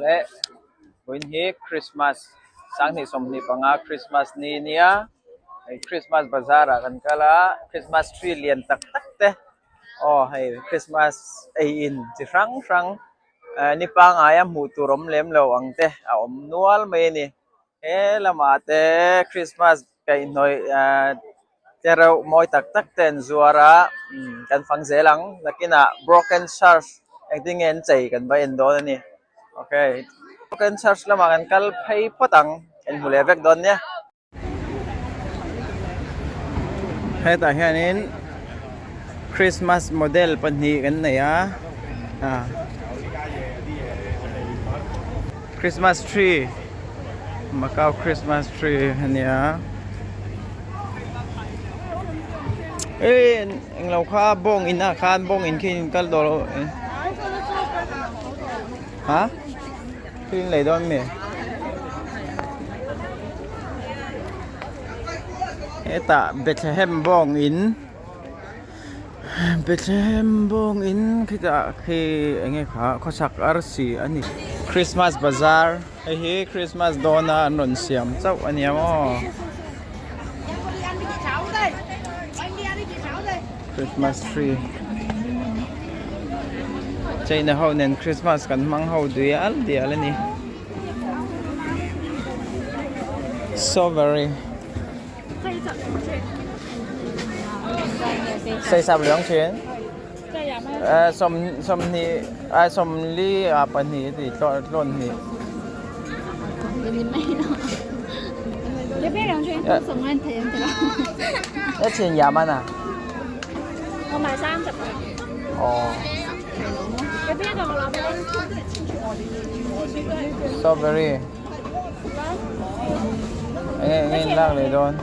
Awle vawiin hi Christmas 2025 Christmas ni nia hei Christmas bazar ah kan kal a Christmas tree lian tak tak te aw hei Christmas ei in chi hrang hrang eh ni pangngai a hmuh tur awm lem lo ang te a awm nual mai a ni. He lamah te Christmas kaihhnawih eh te reuh mawi tak tak te an zuar a umm kan fang zel ang nakinah broken church engtin nge an chei kan va en dawn a ni okay broken church lamah kan kal phei phawt ang en hmu leh vek dawn nia. Hetah hianin Christmas model pahnih kan nei a ah Christmas tree Macau Christmas tree a nia eng englo kha bawng in ah khan bawng in khi in kal tawh lo ha thil in lei dawn mi hetah Bethlehem bawng in Bethlehem bawng in khitah khi eng nge kha khawchhak arsi a ni Christmas bazar hei hi Christmas dawna an rawn siam chauh a nia maw Christmas tree China ho nen Christmas kan hmang ho dial dial a ni Strawberry Sei sap liang thin sawm sawmhnih a sawmli ah pahnih a ti tlawn hnih 一千廿蚊啊？我买三十个。哦。有边个我攞俾你 Strawberry. Eng eng in lak leh dawn.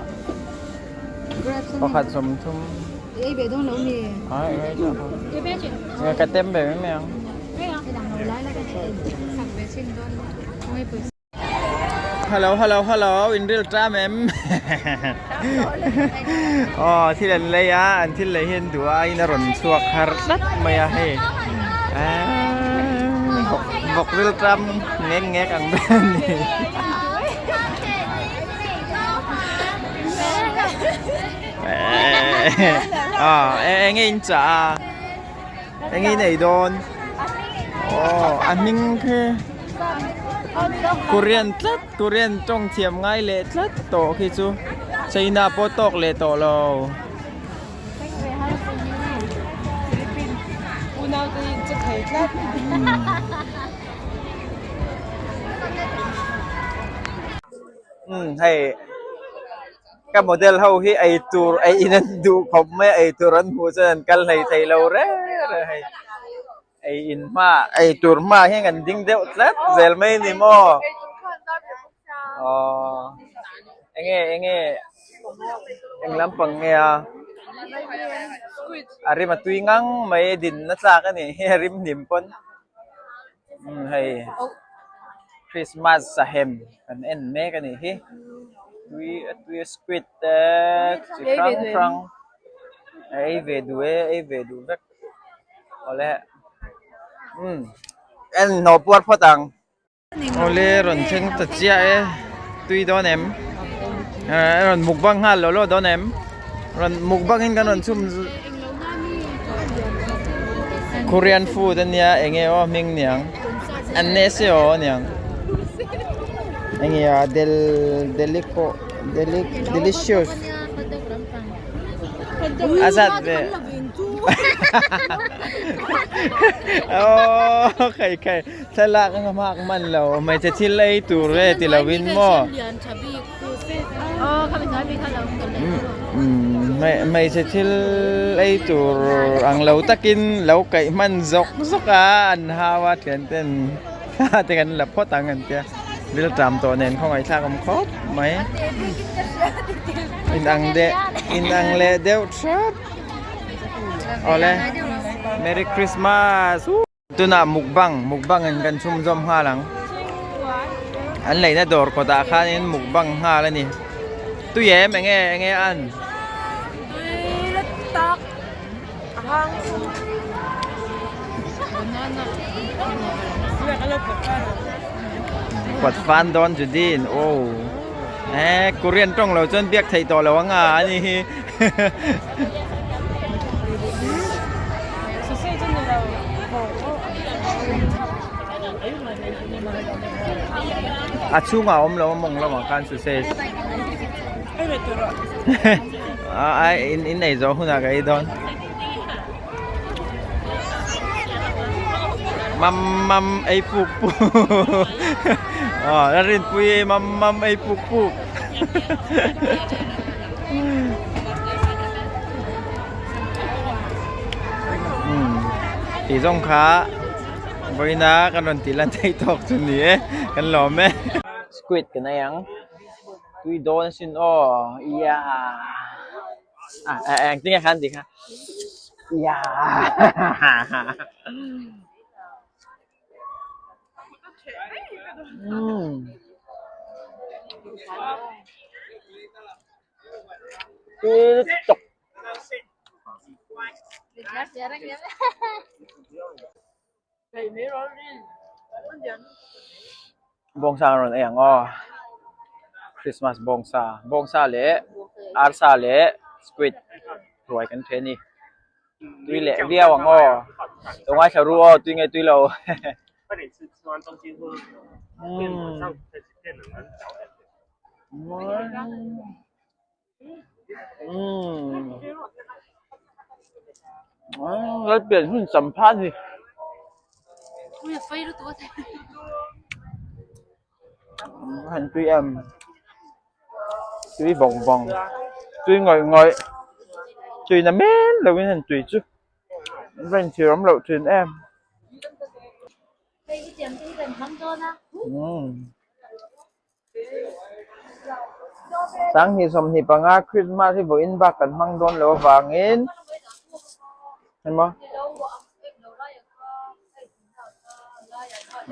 Pakhat sawmthum. Ei ve dawn lo mi. Ai ei dawn. Nge ka tem ve mai mai ang. Hello hello hello in ril ṭam em aw thil an lei a an thil lei hi an duh a in a rawn chhuak har tlat mai a hei aaa vawk vawk ril ṭam ngek ngek ang vel a ni. Aw eng nge in chah a eng nge in ei dawn aw a hming khi Korean tlat Korean tawng thiam ngai leh tlat tawh khi chu China pawh tawk leh tawh lo. Umm hei ka model ho hi ei tur ei in an duh khawp mai a ei tur an hmuh chuan an kal hlei thei lo reng reng a hei ei in hma ei tur hmaah hian an ding deuh tlat zel mai a ni maw aww enge enge eng lampang nge a a rim a tui ngang mai din na tlak a nih hi a rim hnim pawn. Umm hei Christmas sahem kan en mek a nih hi tui a tui a squid te chi hrang hrang a ei ve duh e ei ve duh vek awle umm en hnawh puar phawt ang awle rawn thleng ta chiah e tui dawn em eh rawn mukbang nghal lo lo dawn em rawn mukbang in kan rawn chhum. Korean food ania enge aw hming niang anneseo aniang enge a del delico delic delicious a zat ve aww khai khai thlalak anga hmak hman lo hmeichhe thil ei tur e ti lo in maw. Hmeichhe thil ei tur ang lo takin lo kaih hman zawk zawk a an hau a thian ten te kan la phawt ang an tia rilṭam tawh nen khawngaih thlak awm khawp mai in ang deh in ang leh deuh thap awle merry christmas. Tunah mukbang mukbang in kan chhum zawm nghal ang an leina dawr kawtah khanin mukbang nghal a ni tui em enge enge an tui la tak a hang Pawt fan dawn Judy-in aw eh Korean tawng lo chuan biak theih tawh lo ang a ani hi. A chhungah a awm lo a mawng lamah khan sausage. A in in ei zawh hunah ka ei dawn. Mam mam ei puk puk aw la rinpui mam mam ei puk puk umm tih zawng kha vawiina kan rawn tih lan theih tawk chu ni e kan lawm e. Squid kan ei ang tui dawn asin aw yeah. Ah eng tinge khan tih kha yeah umm tui lutuk. Bawngsa an rawn ei ang aw Christmas bawngsa bawngsa leh arsa leh squid ruai kan ṭhe a ni tui leh viau ang aw lo ngaithla ru aw tui nge tui lo Umm Lalpian hun cham phah a ni. Han tui em tui vawng vawng tui ngawih ngawih tui na men lo in han tui chu va inchhir awm loh thin em. Umm. Sanghnih 25 Christmas hi vawiin bak kan hmang dawn loh avangin emaw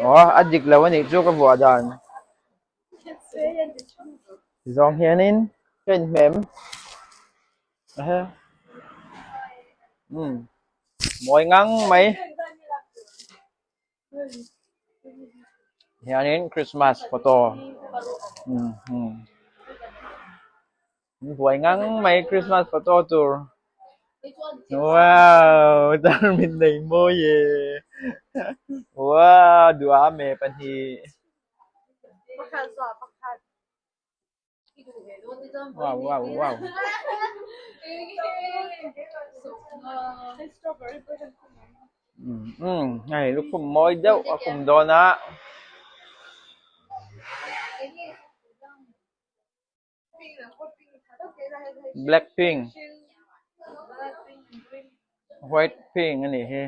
aw a dik lo a nih chu ka vuah dan zawng hianin ka inhmem umm mawi ngang mai. Hianin Christmas photo buai ngang mai Christmas photo tur wow tarmit nei mawi e wow duham e pahnih. Wow wow wow. Umm hei lukhum mawi deuh a khum dawn a. Black pink white pink a nih hi.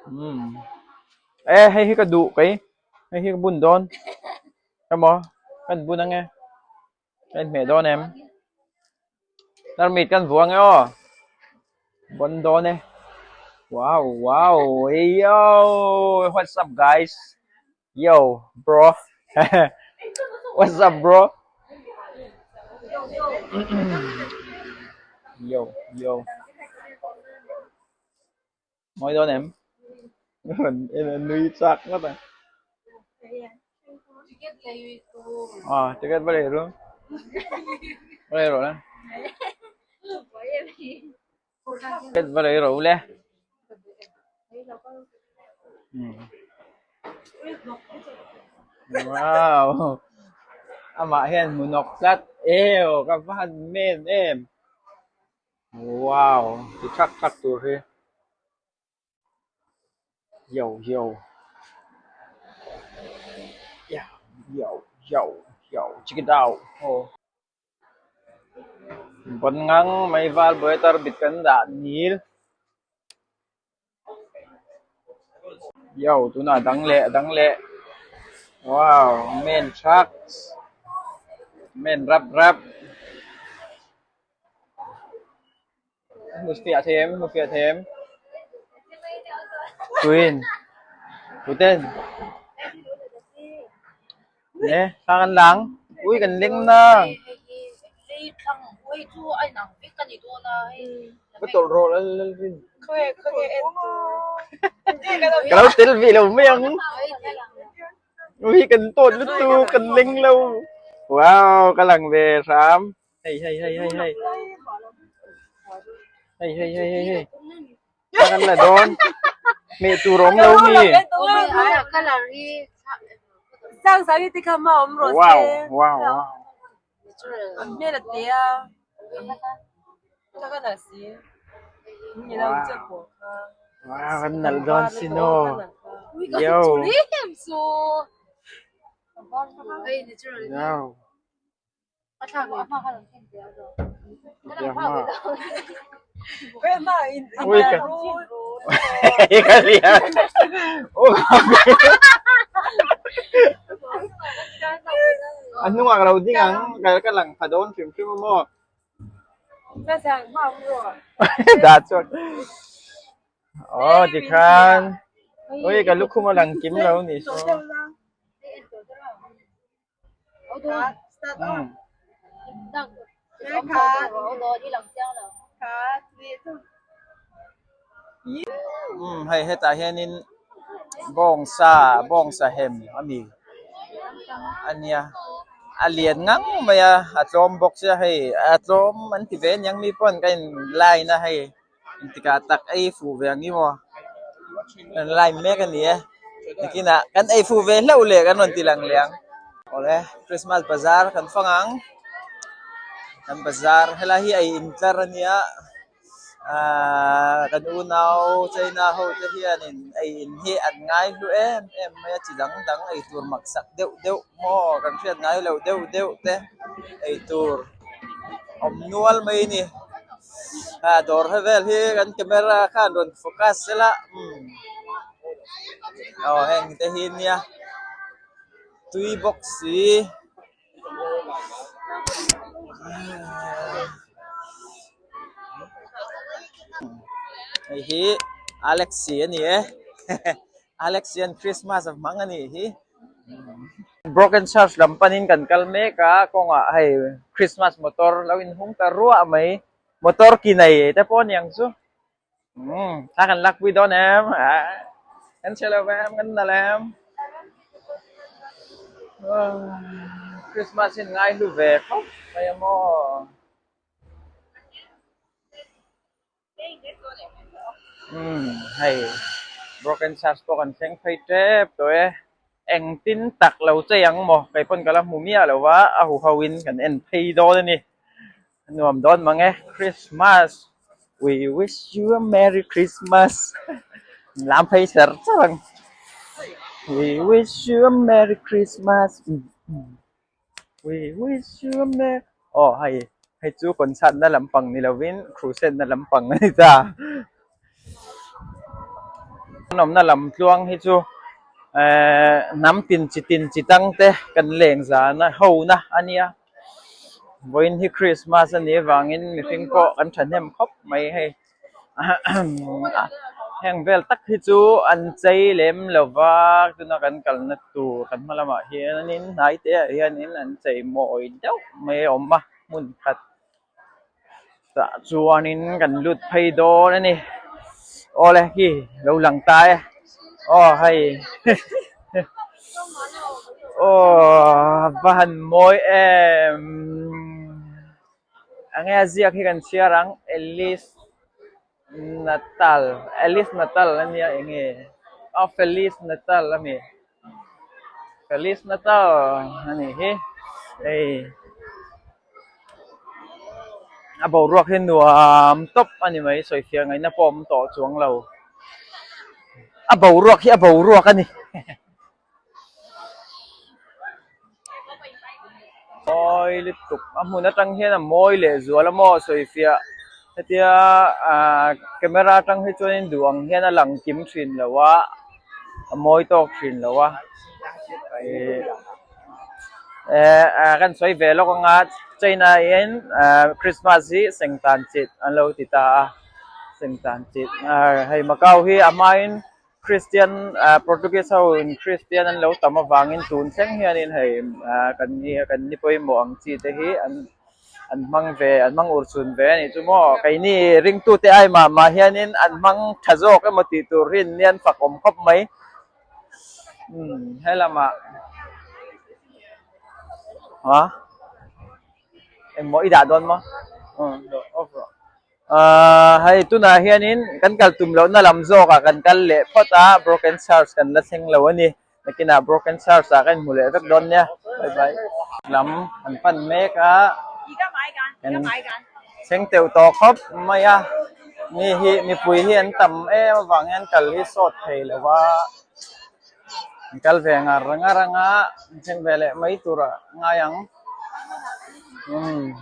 Umm e hei hi ka duh kei hei hi ka bun dawn emaw ka in bun ange ka inhmeh dawn em tarmit kan vuah ange aw bawn dawn e wow wow yo what's up guys yo bro what's up bro yo yo. Mawi dawn em? En a nui chak ngawt ang. Ah, ticket va lei ru. Va lei rawh le. Ticket va lei rawh u le. Wow. Amah hian hmu nawk tlat. Ew, ka va han men em. Wow ti thak thak tur hi yo yo yo yo yo check it out aw bon ngang mai val buai tar bit kan dah nil yo tunah dang leh dang leh wow main trucks main rap rap. Hmu fiah thei em hmu fiah thei em tuin tuten ne thla kan lang ui kan leng nang ka tawlh rawh lalrin ka lo tel ve lo mai ang. Ui kan tawt lutuk kan leng lo. Wow ka lang ve hram. Hei hei hei hei hei. Hei hei hei hei hei. Ka kan la dawn. Meh tur awm lo mi. Wow wow wow. Wow kan nalh dawn sin aw. Yo. Yo. Ui ka ka lian. A hnungah ka lo ding ang ka lang pha dawn hrim hrim a maw. Dah chuan aw tikhan ui ka lukhum a lang kim lo ni saw. Umm hei hetah hianin bawngsa bawngsa hem a ni a nia a lian ngang mai a a tlawm bawk sia hei a tlawm an ti ve aniang mi pawn ka in line a hei engtikah tak ei fuh ve ang i maw kan line mek a ni e nakinah kan ei fuh ve hlauh leh kan rawn ti lang leh ang awle Christmas bazar kan fang ang kan bazar helai hi a intlar a nia ahh kan unau China ho te hianin ei in hi an ngai hlu em em mai a chi dang dang ei tur mak sak deuh deuh maw kan hriat ngai loh deuh deuh te ei tur awm nual mai a ni. Ah dawr he vel hi kan camera khan rawn focus sela umm aw heng te hi nia tui bawk si hei hi Alexi a ni e Alexi hian Christmas a hmang a nih hi. Broken Church lam panin kan kal mek a kawngah hei Christmas motor lo inhung ta ruah mai motor ki nei te pawh aniang chu umm thla kan lak pui dawn em kan chhe lo em kan nalh em Christmas hi an ngai hlu ve khawp mai a maw. Umm hei broken church pawh kan thleng phei tep tawh e engtin tak lo chei ang maw kei pawn ka la hmu miah lo va a huho in kan en phei dawn a ni a nuam dawn mang e Christmas we wish you a merry Christmas lam phei ser ser ang we wish you a merry Christmas. We wish you a merry aw hei hei chu concert na lampang ni lovin crusade na lampang a ni ta an awmna lam tluang hi chu ehh hnam tin chi tin chi tang te kan leng zan a ho na a nia vawiin hi Christmas a nih avangin mihring pawh kan thahnem khawp mai hei. Heng vel tak hi chu an chei lem lo va tuna kan kalna tur kan hma lamah hianin hnai te ah hianin an chei mawi deuh mai a awm a hmun khat tah chuanin kan lut phei dawn a ni awle khi lo lang ta e aw hei aw va han mawi em. Enge a ziak hi kan chhiar ang Alice Natal Alice Natal ania enge aw Feliz Natal ami Feliz Natal anih hi hei a boruak hi nuam tawp ani mai sawifiah ngaihna pawh a awm tawh chuang lo a boruak hi a boruak ani. Mawi lutuk a hmun atang hian a mawi leh zual a maw sawifiah hetia ahh camera atang hi chuanin duh ang hian a lang kim thin lo a a mawi tawk thin lo a ihh eh kan sawi ve lawk anga China in ahh Christmas hi sengtan chit an lo ti ta a sengtan chit ahh hei Macau hi a hmain. Christian Portuguese ho in Christian an lo tam avangin tun thleng hianin hei kan ni kan ni pawimawh ang chi te hi an an hmang ve an hmang ur chhun ve a nih chu maw keini ringtute ai mah mah hianin an hmang tha zawk emaw tih tur hi an ni an fak awm khawp mai umm helamah. a engmaw i dah dawn maw off rawh ahh hei tunah hianin kan kal tum lohna lam zawkah kan kal leh phawt a broken church kan la thleng lo a ni nakinah broken church ah ka inhmu leh vek dawn nia bye bye lam kan pan mek a kan thleng teuh tawh khawp mai a mi hi mipui hi an tam em avang hian kal hi sawt thei lo va. An kal ve ngar ngar anga an thleng ve leh mai tur ah ngai ang umm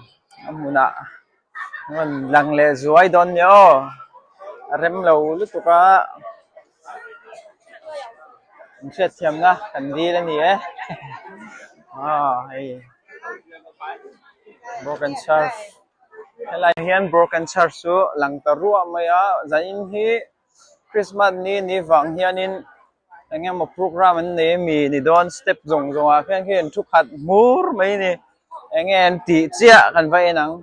a hmunah rawn lang leh zuai dawn nia aw a rem lo lutuk a an hriatthiamna kan dil a ni e aw hei broken church helai hian broken church chu lang ta ruah mai a zanin hi. Christmas ni ni vang hianin eng emaw program an nei ami ni dawn step zawng zawng ah khian khi an thu khat hmur mai a ni eng nge an tih chiah kan va en ang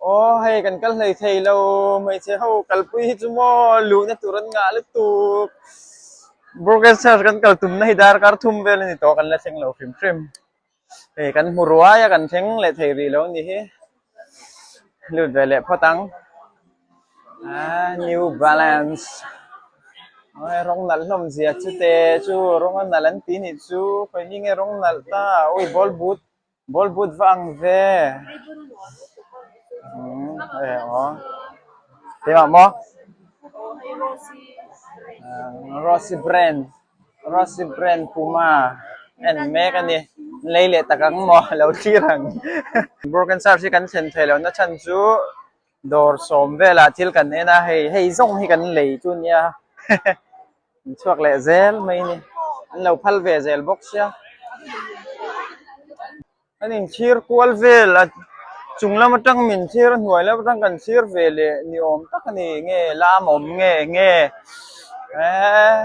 aw hei kan kal hlei thei lo hmeichhe ho kalpui hi chu maw luhna tur an ngah lutuk broken church kan kal tumna hi darkar thum vel a ni tawh kan la thleng lo hrim hrim hei kan hmu ruai a kan thleng leh thei rih lo a ni hi lut ve leh phawt ang ah new balance rawng nalh hlawm zia chu te chu rawng a nalh an ti nih chu khawi mi nge rawng nalh ta ui ball boot ball boot va ang ve umm hei aw keimah maw rosy brand. Rosy brand Puma en mek a ni lei leh tak ang maw lo thlir ang broken church hi kan thlen thei lo na chhan chu dawr sawm velah thil kan en a hei hei zawng hi kan lei chu nia an chhuak leh zel mai a ni an lo phal ve zel bawk sia. An inchhir kual vel a chung lam atang min chhir a hnuai lam atang kan chhir ve leh ni awm tak a ni nge lam awm nge nge eee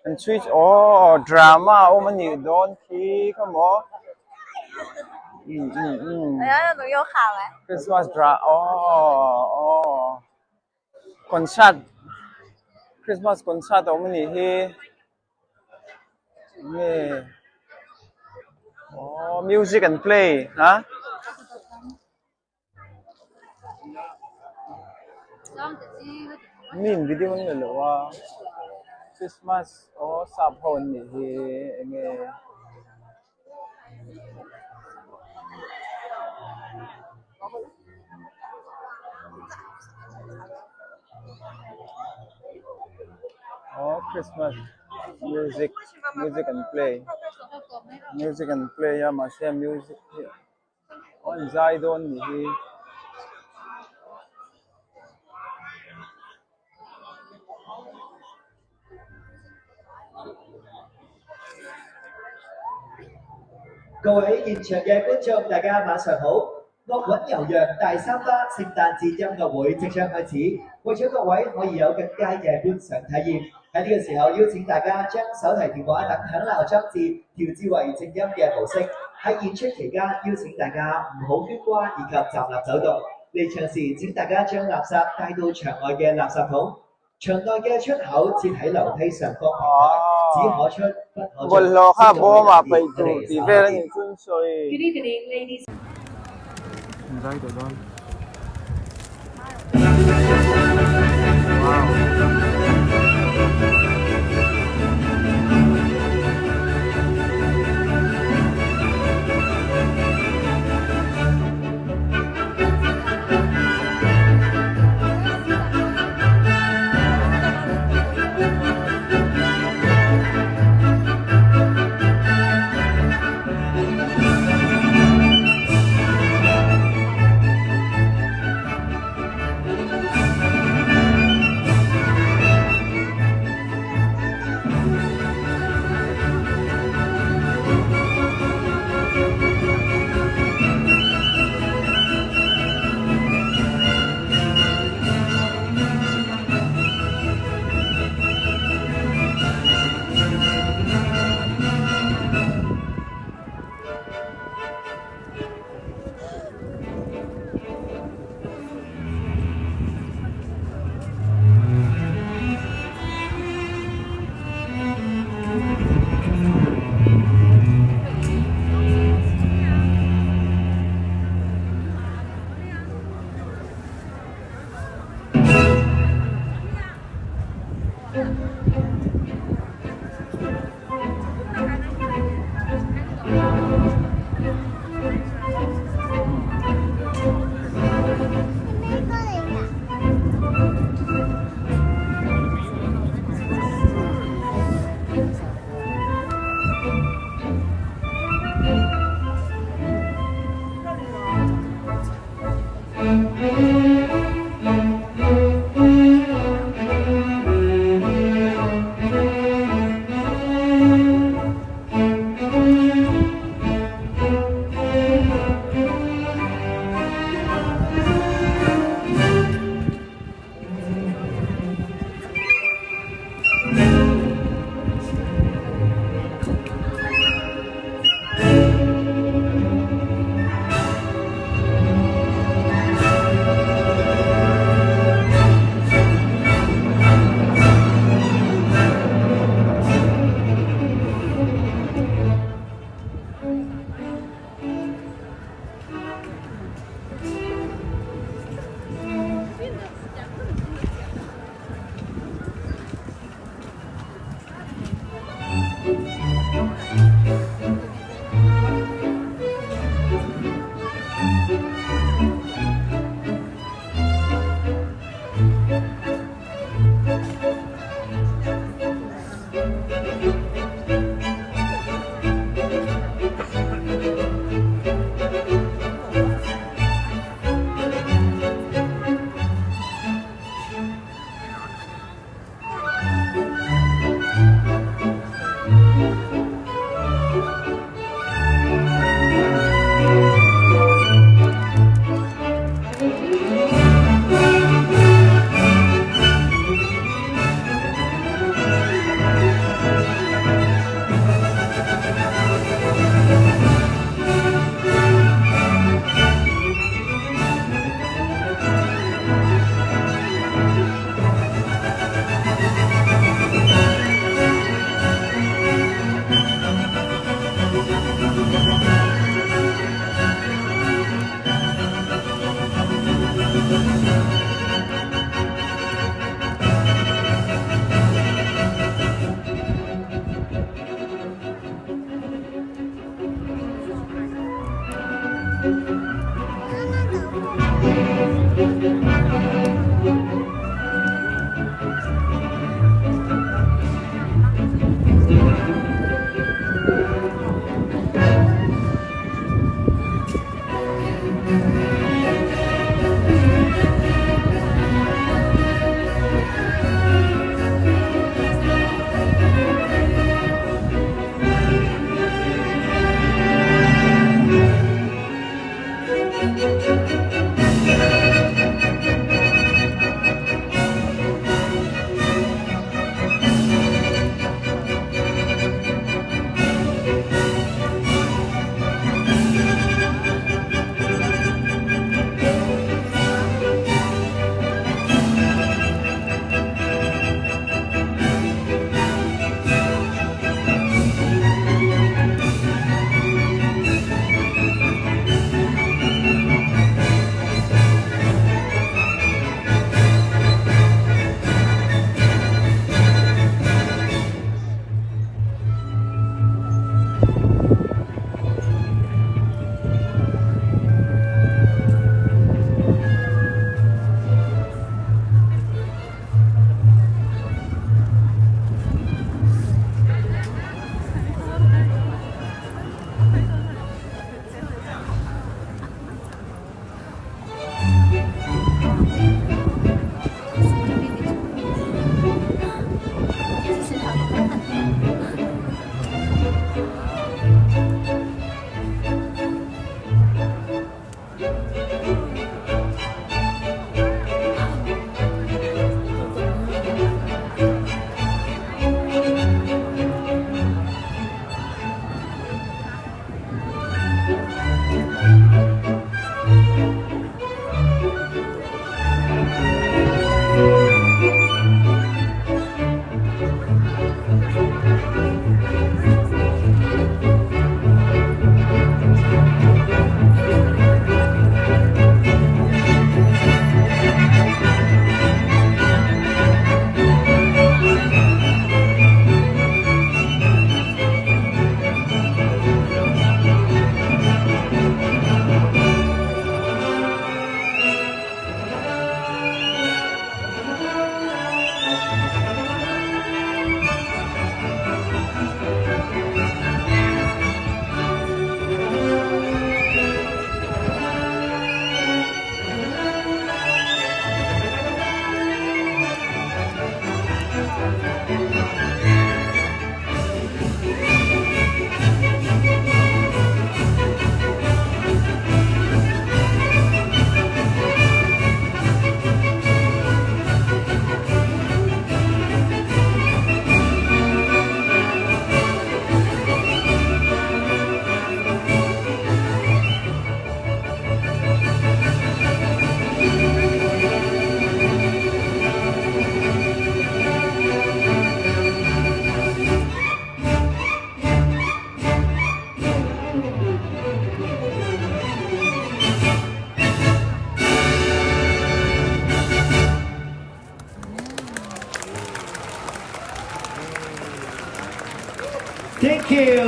an chhui aw drama a awm a nih dawn khi kha maw um um Christmas dra aw aw concert Christmas concert a awm a nih hi. Nge aw music an play ha mi in video an la lo a Christmas aw sap ho an nih hi enge. Aw Christmas music music an play music an play a mahse music hi aw an zai dawn nih hi. 各位現場嘅觀眾，大家晚上好！樂韻悠揚大三巴聖誕節音樂會即將開始，為咗各位可以有更佳嘅觀賞體驗，喺呢個時候邀請大家將手提電話等響鬧裝置調至為靜音嘅模式。喺演出期間，邀請大家唔好喧譁以及站立走動。離場時請大家將垃圾帶到場外嘅垃圾桶。場內嘅出口設喺樓梯上方平台，只可出不可進。 Bawlhhlawh kha bawm ah paih tur tih vel a nih chuan sawi. Good evening, ladies. Zai tawh dawn. Wow. Thank you，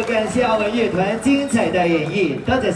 感谢澳门乐团精彩的演绎，多谢。